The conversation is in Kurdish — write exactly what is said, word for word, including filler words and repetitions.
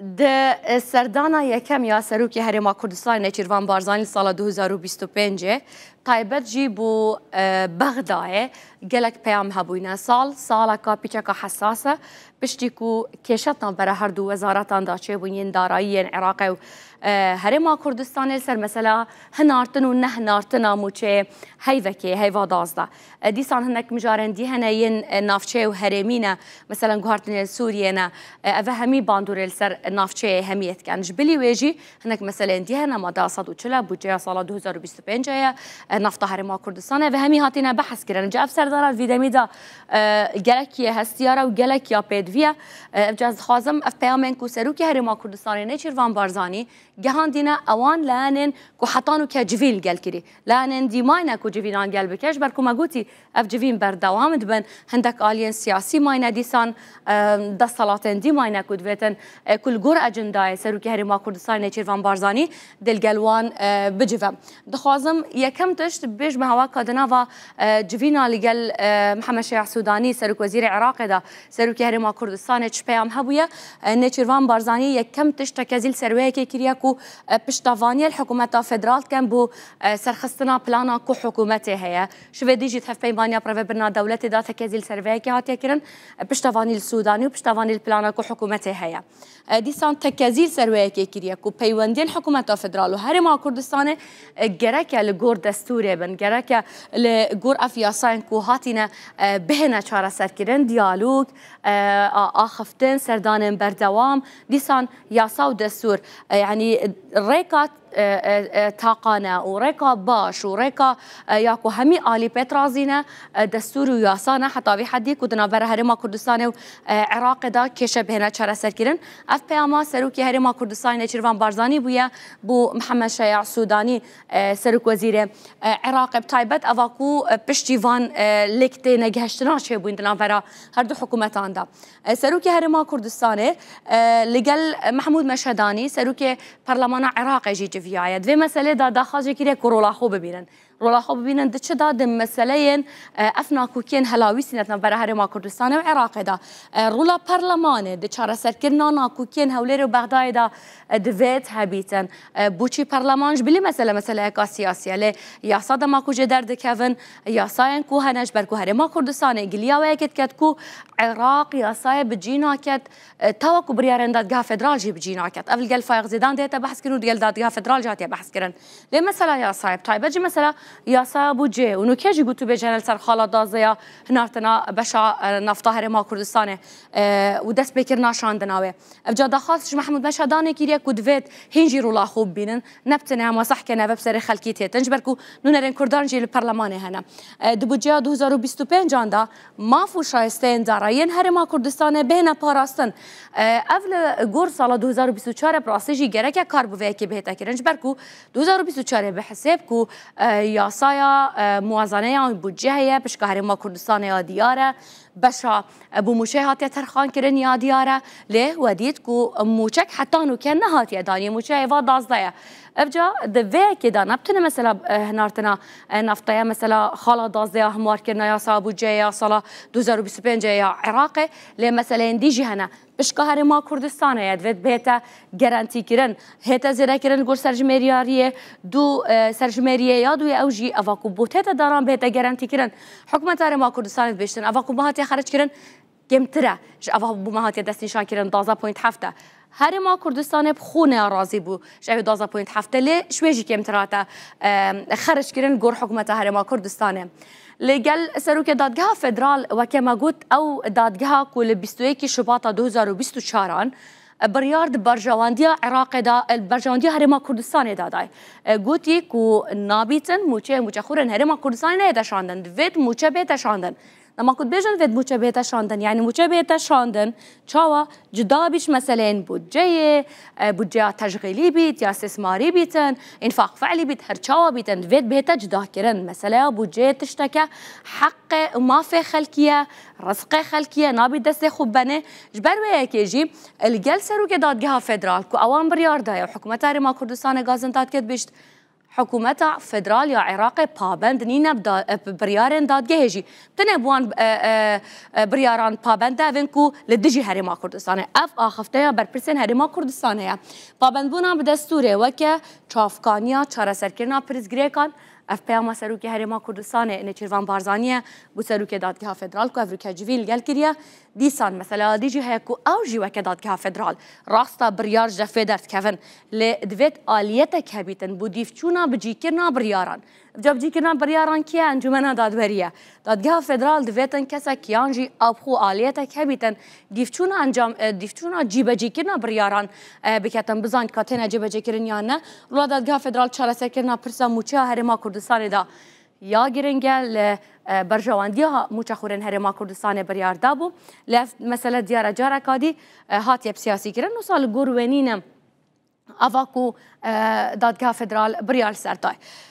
Di serdana yekem ya Serokê Herêma Kurdistanê Nêçîrvan Barzanî li sala du hezar û bîst û pêncê, taybet jî bo, e, Bexdayê gelek peyam hebûyne. Sal, saleka pîçeka hesas e. Piştî ku kêşe di navbera her du wezaretan de çêbûn yên darayî yên Iraqê û, e, Herêma Kurdistanê li ser mesela hinartin û nehinartina mûçeyê heyvekê, heyva dazde. E, dîsan hinek mijarên dî hene yên, e, navçeyê û herêmî ne, meselen guhartinên Sûriyê ne. E, ev hemî bandorê li ser navçeyê hemiyê dikin. Ji bilî wê jî hinek meseleyên dî hene, maddeya sed û çil e, budceya sala du hezar û bîst û pêncê ye, e, nafta Herêma Kurdistanê, ev hemî hatine behs kirin. Ca ev serdana vî demî de, e, gelek yê hestiyar e û gelek ya pêdivî ye. E, ev ca ez dixwazim ev peyamên ku Serokê Herêma Kurdistanê Nêçîrvan Barzanî gihandîne ewan layenên ku hetan û ke civîn li gel kirî. Layenên dî mayne ku civînan gel bike, ji ber ku me gotî ev civîn berdewam dibin. Hindek aliyên siyasî mayne dîsan, e, desthilatên dî mayne ku divêtin, e, ku li gor ecendayê Serokê Herêma Kurdistanê Nêçîrvan Barzanî dê li gel wan, e, bicive. Dixwazim yekem tişt bêjme hewa ka di nava, e, civîna li gel, e, Mihemed Şeya Sûdanî, Serokwezîrê Iraqê de, Serokê Herêma Kurdistanê çi peyam hebûye. E, Nêçîrvan Barzanî yekem tişt tekezî li ser wê yekê kiriye ku, e, piştevaniye li hikûmeta federal dikin bo, e, serxistina plana ku hikûmetê heye. Şivê dî jî di hevpeymaniya birêvebirina dewletê de tekezî li ser vê yekê hatiye kirin. E, piştevanî li Sûdanî û piştevanî li plana ku hikûmetê heye. E, dîsan tekezî li ser wê yekê kiriye ku peywendiyên hikûmeta federal û Herêma Kurdistanê, e, gereke li gor destûrê bin, gereke li gor ev yasayên ku hatine, e, bihêne çareserkirin, diyalog, e, a-, axiftin, serdanên berdewam, dîsan yasa û destûr, e, yanî rêka, e, e, e, taqane û rêka baş û rêka, e, ya ku hemî alî pê razî ne, e, destûr û yasa ne, heta vî hedî ku di navbera Herêma Kurdistanê û, e, Iraqê de kêşe bihêne çareserkirin. Ev peyama Serokê Herêma Kurdistanê Nêçîrvan Barzanî bûye bo Mihemed Şeya Sûdanî, e, Serokwezîrê, e, Iraqê, bi taybet eva ku, e, piştî van, e, lêk têne gihiştina çêbûyîn di navbera her du hikûmetan de. E, Serokê Herêma Kurdistanê, e, li gel Mehmûd Meşhedanî, Serokê Perlemana Iraqê jî civiyaye. Di vê meselê de daxwaz jî kiriye ku rola xwe bibînin. Rola xwe bibînin di çi de? Di meseleyên, e, ev nakokiyên helawîstî ne di navbera Herêma Kurdistanê û Iraqê de. E, rola perlemanê di çareserkirina nakokiyên Hewlêr û Bexdayê de, e, divêt hebîtin. E, boçî perleman ji bilî mesele meseleyeka siyasî ye. Lê yasa dema ku jê derdikevin, yasayên ku hene ji ber ku Herêma Kurdistanê giliya wê yekê diket ku Iraq yasayê bi cî naket, e, tawa ku biryarên Dadgeha Federal jî bi cî naket. Ev li gel Faiq Zêdan dihête behs kirin û di gel Dadgeha Federal jî hatiye behs kirin. Lê mesela yasayê, bi taybet jî mesela yasaya budceyê û nûke jî gotûbêj hene li ser xala duwazdeh ya hinartina beşa, e, nafta Herêma Kurdistanê, e, û destpêkirina şandina wê. Ev ca daxwaz ji Mehmûd Meşhedanê kiriye ku divêt hîn jî rola xwe bibînin, ne bi tenê hema sehkene ve bi serê xelkî têtin, ji ber ku nûnerên Kurdan jî li perlemanê hene. E, di budceya du hezar û bîst û pêncan de maf û şayisteyên darayiyên Herêma Kurdistanê bihêne parastin. E, ev li gor sala du hezar û bîst û çar e, bi rastî jî gereke kar bi vê yekê bihête kirin, ji ber ku du hezar û bîst û çar e bi hisêb ku, e, yasaya, e, muwazeneya budce heye, pişka Herêma Kurdistanê ya diyar e, beşa, e, bo mûçeyê hatiye terxan kirin ya diyar e, lê we dît ku mûçek heta nûke nehatiye dan, yê mûçeya hêva duwazdeh ye. Ev ca di vê yekê de ne bi tenê mesela, e, hinartina, e, naftaya, mesela xala duwazdeh ya hemwarkirina yasa budceyê ya sala du hezar û bîst û pênc ya Iraqê, lê meseleyên dî jî hene. Pişka Herêma Kurdistanê ye, divêt bihête gerantîkirin, hête zêdekirin li gor serjimêriyariyê, du, e, serjimêriyê ya duyê ew jî eva ku bo tête daran bihête gerantîkirin. Hikûmeta Herêma Kurdistanê dibêjtin, eva ku me hatiye xeric kirin kêmtir e, ji eva bo me hatiye destnîşan kirin duwazdeh point heft e. Herêma Kurdistanê bi xwe neya razî bû ji ew duwazdeh point heft e, lê ji wê jî kêmtir hate, e, xeric kirin gor hikûmeta Herêma Kurdistanê. Li gel Serokê Dadgeha Federal, weke me got, ew dadgeha ku li bîst û yekî Şubata du hezar û bîst û çaran, e, biryar di berjewendiya Iraqê de, e, berjewendiya Herêma Kurdistanê de day. E, gotî ku nabîtin mûçeyê mûçexorên Herêma Kurdistanê neyête şandin. Divêt mûçe bête şandin. Dema ku dibêjin divêt mûçe bête şandin, yanî mûçe bête şandin, çawa? Cuda bî ji meseleyên budceyê, e, budceya teşxîlî bît ya îstîsmarî bîtin, înfaq fe'lî bît, her çawa bîtin, divêt bihête cudakirin. Meseleya budceyê tişteke heqê û mafê xelkî ye, rizqê xelkî ye, nabî destê xwe benê. Ji ber wê yekê jî, e, li gel Serokê Dadgeha Federal ku ewan biryar daye û hikûmeta Herêma Kurdistanê gazin dadke dibêjt, Hikûmeta federal ya Iraqê pabend nîne bi da-, bi biryarên dadgehê jî. Tine bi wan, e, e, e, biryaran pabend e, evên ku li dijî Herêma Kurdistanê. Ev axifteya berpirsên Herêma Kurdistanê ye. Pabendbûna bi destûrê weke çavkaniya çareserkirina pirsgirêkan, ev peyama Serokê Herêma Kurdistanê Nêçîrvan Barzanî ye, ku Serokê Dadgeha Federal ku ev rûke civî li gel kiriye. Dîsan mesela dî jî heye ku ew jî weke Dadgeha Federal rasta biryar ji destê derdikevin. Lê divêt aliyetek hebîtin bo dîvçûna bicîkirina biryaran. Ca bicîkirina biryaran kî ye? Encûmena Dadwerî ye. Dadgeha Federal divêtin kesek yan jî ew xwe aliyetek hebîtin dîvçûna encam, e, dîvçûna cîbecîkirina biryaran, e, biketin, bizan ka têne cîbecîkirin yan ne. Rola Dadgeha Federal çareserkirina pirsa mûçeya Herêma Kurdistanê de ya giring e li, e, berjewendiya mûçexorên Herêma Kurdistanê biryar dabû. Lê ev mesele diyar e, careka dî, e, hatiye siyasî kirin. Wisa li gor wê nîne ava ku, e, Dadgeha Federal biryar li ser daye.